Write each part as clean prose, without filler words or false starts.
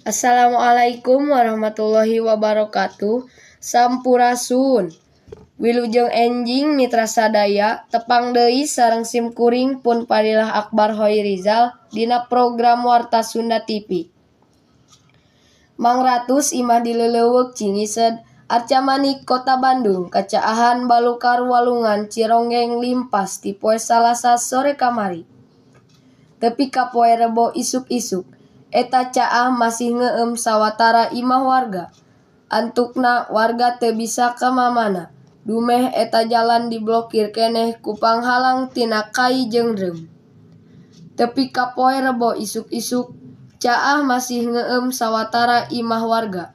Assalamualaikum warahmatullahi wabarakatuh. Sampurasun. Wilujeng enjing mitra sadaya, tepang deui sareng simkuring pun Padilah Akbar Hoirizal dina program Warta Sunda TV. Mangratus imah di Leleuweuk Cingised, Arcamanik, Kota Bandung kacaahan balukar Walungan Cironggeng limpas ti poe Salasa sore kamari. Tepi ka poe Rebo isuk-isuk, eta caah masih ngeueum sawatara imah warga. Antukna warga teu bisa ka mamana, dumeh eta jalan diblokir keneh ku panghalang tina kai jeung reum. Tepi ka poe Rebo isuk-isuk, caah masih ngeueum sawatara imah warga.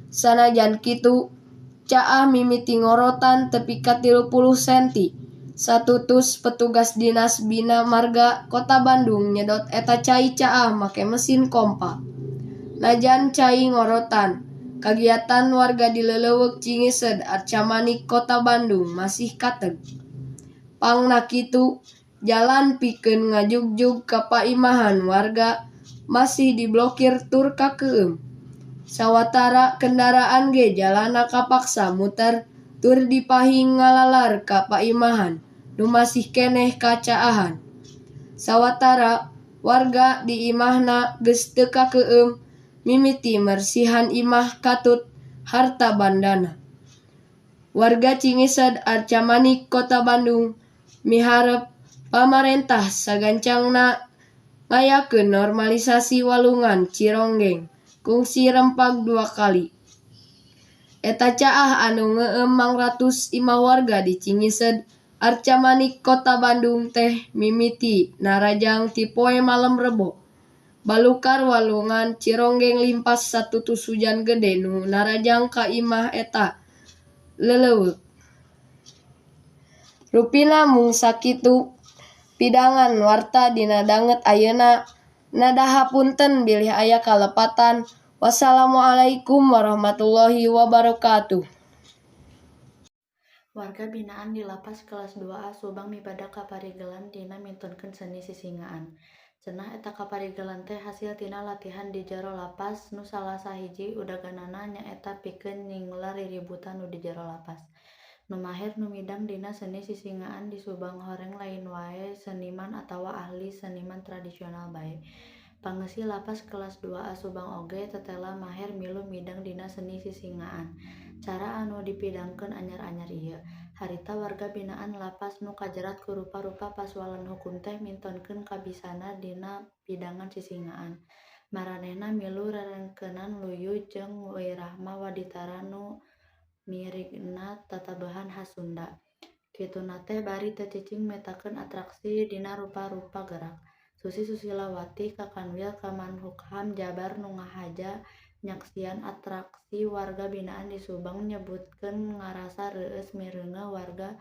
Sanajan kitu, caah mimiti ngorotan tepi ka 30 senti. Satutus petugas Dinas Bina Marga Kota Bandung nyedot eta cai caah make mesin kompa. Najan cai ngorotan, kagiatan warga di Leleuweuk Cingised, Arcamanik, Kota Bandung masih kateg. Pangna kitu, jalan pikeun ngajugjug ka paimahan warga masih diblokir tur kakeueum. Sawatara kendaraan ge jalanna kapaksa muter tur dipahing ngalalar ka paimahan nu masih keneh kacaahan. Sawatara warga di imahna geus teu kakeueum mimiti mersihan imah katut harta bandana. Warga Cingised, Arcamanik, Kota Bandung miharep pamarentah sagancangna ngayakeun normalisasi Walungan Cironggeng kungsi rempag dua kali. Eta caah anu ngeueum mangratus imah warga di Cingised, Arcamanik, Kota Bandung teh mimiti narajang ti poe malem Rebo. Balukar Walungan Cironggeng limpas satutus hujan gede nu narajang ka imah eta leleuweuk. Rupina mung sakitu pidangan warta dina danget ayeuna, nada hapunten bilih aya kalepatan. Wassalamualaikum warahmatullahi wabarakatuh. Warga binaan di Lapas Kelas II A Subang mibanda kaparigelan dina mintonkeun seni sisingaan. Cenah eta kaparigelan teh hasil tina latihan di jero lapas nu salah sahiji udaganana nyaeta pikeun nyinglar riributan nu di jero lapas. Nu maher nu midang dina seni sisingaan di Subang horeng lain wae seniman atawa ahli seniman tradisional bae. Pangeusi Lapas Kelas II A Subang oge tetela maher milu midang dina seni sisingaan. Cara anu dipidangkeun anyar-anyar ieu. Harita warga binaan lapas nu kajerat ku rupa-rupa pasualan hukum teh mintonkeun kabisana dina pidangan sisingaan. Maranehna milu rerengkenan luyu jeung wirahma waditara nu mirigna tatabehan has Sunda. Kituna teh bari teu cicing metakeun atraksi dina rupa-rupa gerak. Susi Susilawati, Kakanwil Kemenkumham Jabar nu ngahaja nyaksian atraksi warga binaan di Subang nyebutkeun ngarasa reueus mireunga warga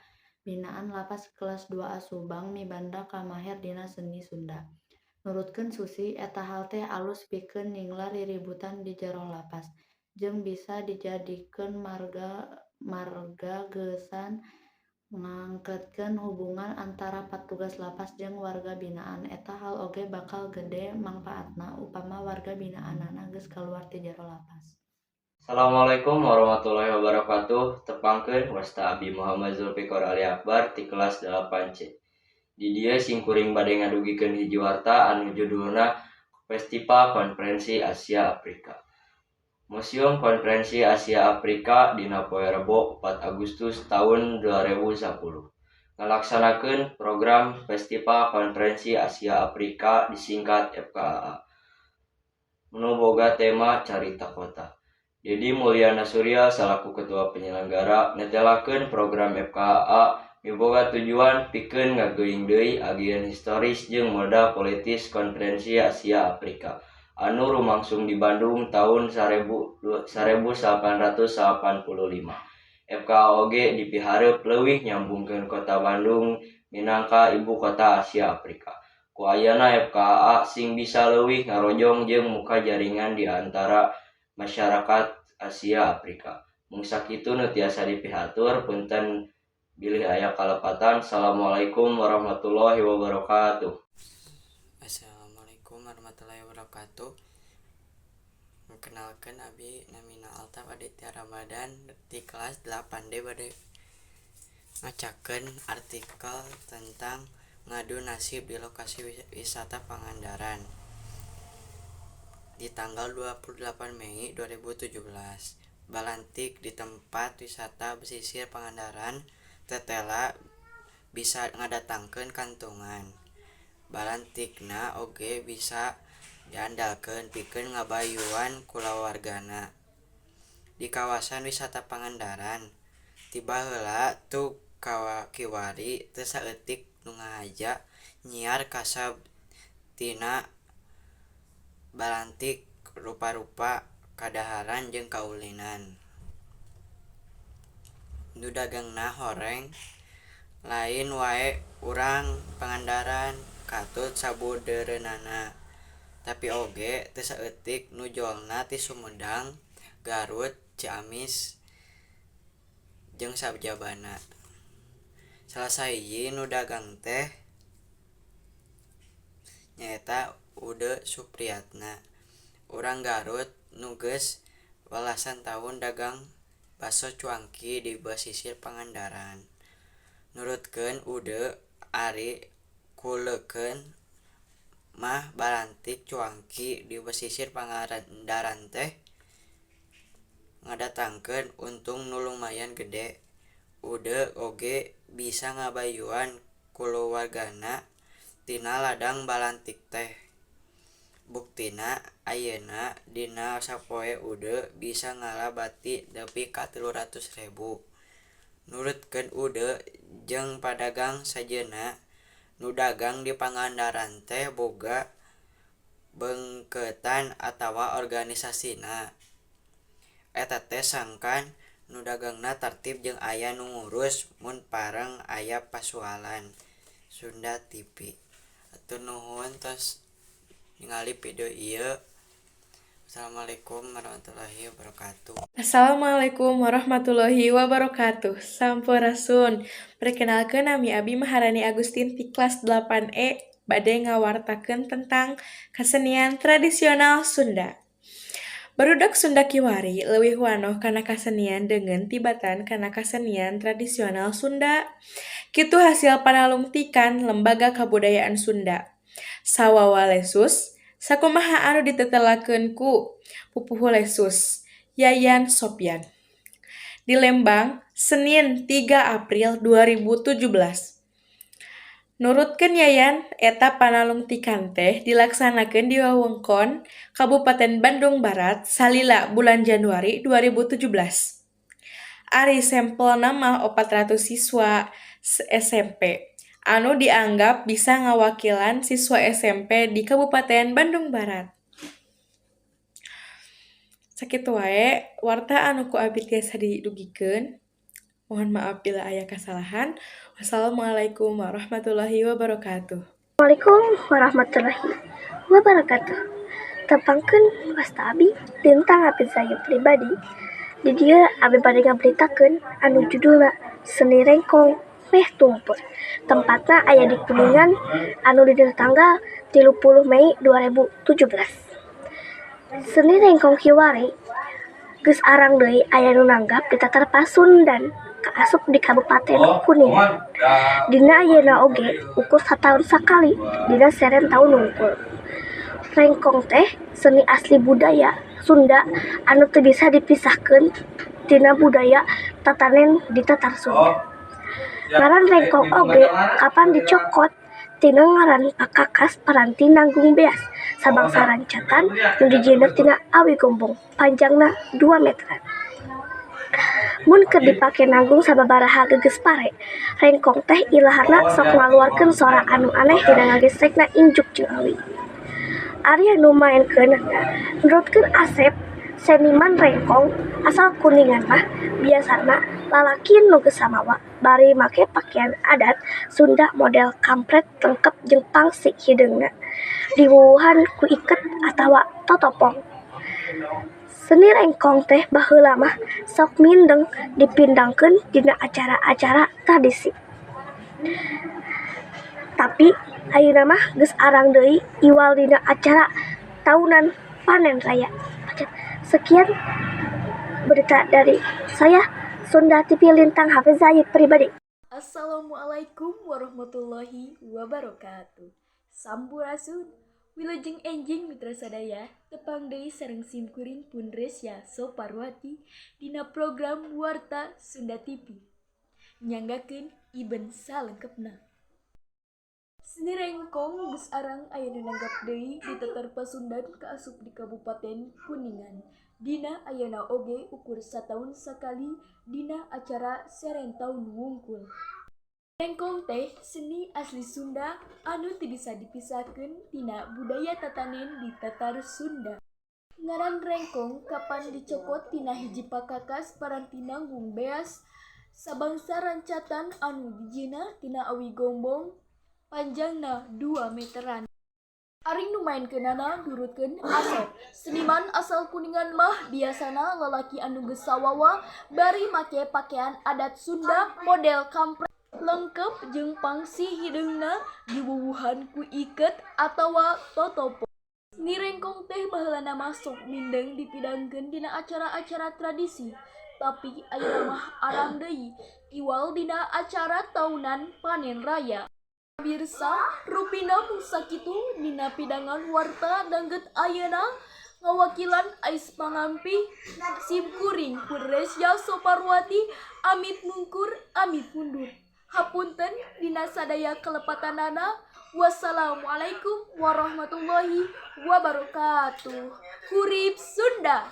binaan Lapas Kelas II A Subang mibanda kamaher dina seni Sunda. Nurutkeun Susi, eta hal teh alus pikeun nyinglar riributan di jero lapas, jeung bisa dijadikeun marga geusan ngangketkeun hubungan antara patugas lapas jeung warga binaan. Eta hal oge bakal gede mangpaatna upama warga binaanana geus kaluar ti jero lapas. Assalamualaikum warahmatullahi wabarakatuh. Tepangkeun, wasta abi Muhammad Zulfikar Ali Akbar ti kelas 8C. Di dieu simkuring bade ngadugikeun hiji warta anu judulna Festival Konferensi Asia Afrika. Museum Konferensi Asia Afrika dina poe Rebo 4 Agustus taun 2010 ngalaksanakeun program Festival Konferensi Asia Afrika, disingkat FKAA, nu boga tema Carita Kota. Dedi Mulyana Surya salaku ketua penyelenggara netelakeun program FKAA miboga tujuan pikeun ngageuing deui agian historis jeung modal politis Konferensi Asia Afrika anu rumangsung di Bandung taun 1885. FKAA oge dipiharep leuwih nyambungkeun Kota Bandung minangka ibu kota Asia Afrika. Ku ayana FKAA sing bisa leuwih ngarojong jeung muka jaringan di antara masyarakat Asia Afrika. Mung sakitu nu tiasa dipihatur, punten bilih aya kalepatan. Assalamualaikum warahmatullahi wabarakatuh. Assalamualaikum warahmatullahi wabarakatuh. Perkenalkeun abi namina Altaf Aditya Ramadan di kelas 8D bade macakeun artikel tentang ngadu nasib di lokasi wisata Pangandaran di tanggal 28 Mei 2017. Balantik di tempat wisata pesisir Pangandaran tetela bisa ngadatangkeun kantungan. Balantikna oge bisa diandalkeun pikeun ngabayuan kulawargana. Di kawasan wisata Pangandaran ti baheula tug kiwari teu saeutik nu ngahaja nyiar kasab tina balantik rupa-rupa kadaharan jeung kaulinan. Nu dagangna horeng lain wae urang Pangandaran katut sabudeureunana, tapi oge teu saeutik nu jolna ti Sumedang, Garut, Ciamis jeung sajabana. Salah sahiji nu dagang teh nyaeta Ude Supriyatna, urang Garut nu geus welasan taun dagang baso cuangki di basisir Pangandaran. Nurutkeun Ude ari kuleukeun mah balantik cuangki di pesisir Pangandaran teh ngadatangkeun untung nu lumayan gede. Ude oge bisa ngabayuan kulawargana tina ladang balantik teh. Buktina ayeuna dina sapoe Ude bisa ngala bati nepi ka 300.000. Nurutkeun Ude jeung padagang sejenna nu dagang di Pangandaran teh boga beungkeutan atawa organisasina. Eta teh sangkan nu dagangna tartib jeung aya nu ngurus mun pareng aya pasualan. Sunda TV. Hatur nuhun tos ningali video ieu. Assalamualaikum warahmatullahi wabarakatuh. Assalamualaikum warahmatullahi wabarakatuh. Sampurasun. Perkenalkeun nami abi Maharani Agustin ti kelas 8E bade ngawartakeun tentang kesenian tradisional Sunda. Barudak Sunda kiwari leuwih wanoh kana kasenian deungeun tibatan kana kasenian tradisional Sunda. Kitu hasil panalungtikan Lembaga Kabudayaan Sunda. Sawawa lesus sakumaha anu ditetelakeun ku pupuhu lesus Yayan Sopyan. Di Lembang, Senin 3 April 2017. Nurutkeun Yayan, eta panalungtikan teh dilaksanakeun di wewengkon Kabupaten Bandung Barat salila bulan Januari 2017. Ari sampelna mah 400 siswa SMP anu dianggap bisa ngawakilan siswa SMP di Kabupaten Bandung Barat. Sakitu wae warta anu ku abi tiasa didugikeun. Mohon maaf bila aya kasalahan. Wassalamualaikum warahmatullahi wabarakatuh. Assalamualaikum warahmatullahi wabarakatuh. Tepangkeun wasta abi Lintang Abid Zayu pribadi. Di dieu abi bade ngaberitakeun anu judulna Seni Rengkong Meh Tumpur. Tempatna aya di Kuningan anu dina tanggal 30 Mei 2017. Seni Rengkong kiwari geus arang deui aya nu nanggap di Tatar Pasundan kaasup di Kabupaten Kuningan. Dina ayeuna oge ukur sataun sakali dina seren taun wungkul. Rengkong teh seni asli budaya Sunda anu teu bisa dipisahkeun tina budaya tatanen di Tatar Sunda. Ngaran rengkong oge kapan dicokot tina ngaran pakakas paranti nanggung beas sabangsa rancatan nu dijieunna tina awi gombong panjangna 2 meteran. Mun keur dipake nanggung sababaraha geges pare, rengkong teh ilaharna sok ngaluarkeun sora anu aneh dina ngagesekna injuk jeung awi. Ari anu maenkeunana nurutkeun Asep, seniman rengkong asal Kuningan mah biasana lalaki nu geus samawa bari make pakaian adat Sunda model kampret lengkep jeung pangsi hideungna diwuwuhan ku iket atawa totopong. Seni rengkong teh baheula mah sok mindeng dipindangkeun dina acara-acara tradisi. Tapi ayeuna mah geus arang deui iwal dina acara taunan panen raya. rakyat. Sekian berita dari saya, Sunda TV Lintang Hafizai pribadi. Assalamualaikum warahmatullahi wabarakatuh. Sampurasun. Wilujeng enjing, mitra sadaya, tepang deui sareng simkuring pun Resya Soparwati dina program Warta Sunda TV. Nyanggakeun iben salengkepna. Seni rengkong geus arang aya nu nanggap deui di Tatar Pasundan kaasup di Kabupaten Kuningan. Dina ayeuna oge ukur sataun sakali dina acara seren taun wungkul. Rengkong teh seni asli Sunda anu teu bisa dipisahkeun tina budaya tatanen di Tatar Sunda. Ngaran rengkong kapan dicokot tina hiji pakakas paranti nanggung beas, sabangsa rancatan anu dijieunna tina awi gombong, panjangna 2 meteran. Ari nu maenkeunana nurutkeun asep. Seniman asal Kuningan mah biasana lalaki anu geus sawawa bari make pakean adat Sunda model kampret lengkep jeung pangsi hideungna diwuwuhan ku iket atawa totopo. Seni rengkong teh baheulana mah sok mindeng dipidangkeun dina acara-acara tradisi, tapi ayeuna mah arang deui iwal dina acara taunan panen raya. Pamirsa, rupina mung sakitu dina pidangan warta danget ayeuna. Ngawakilan ais pangampih, sim kuring Resya Soparwati amit mungkur amit mundur. Hapunten dina sadaya kalepatanana. Wassalamualaikum warahmatullahi wabarakatuh. Hurip Sunda.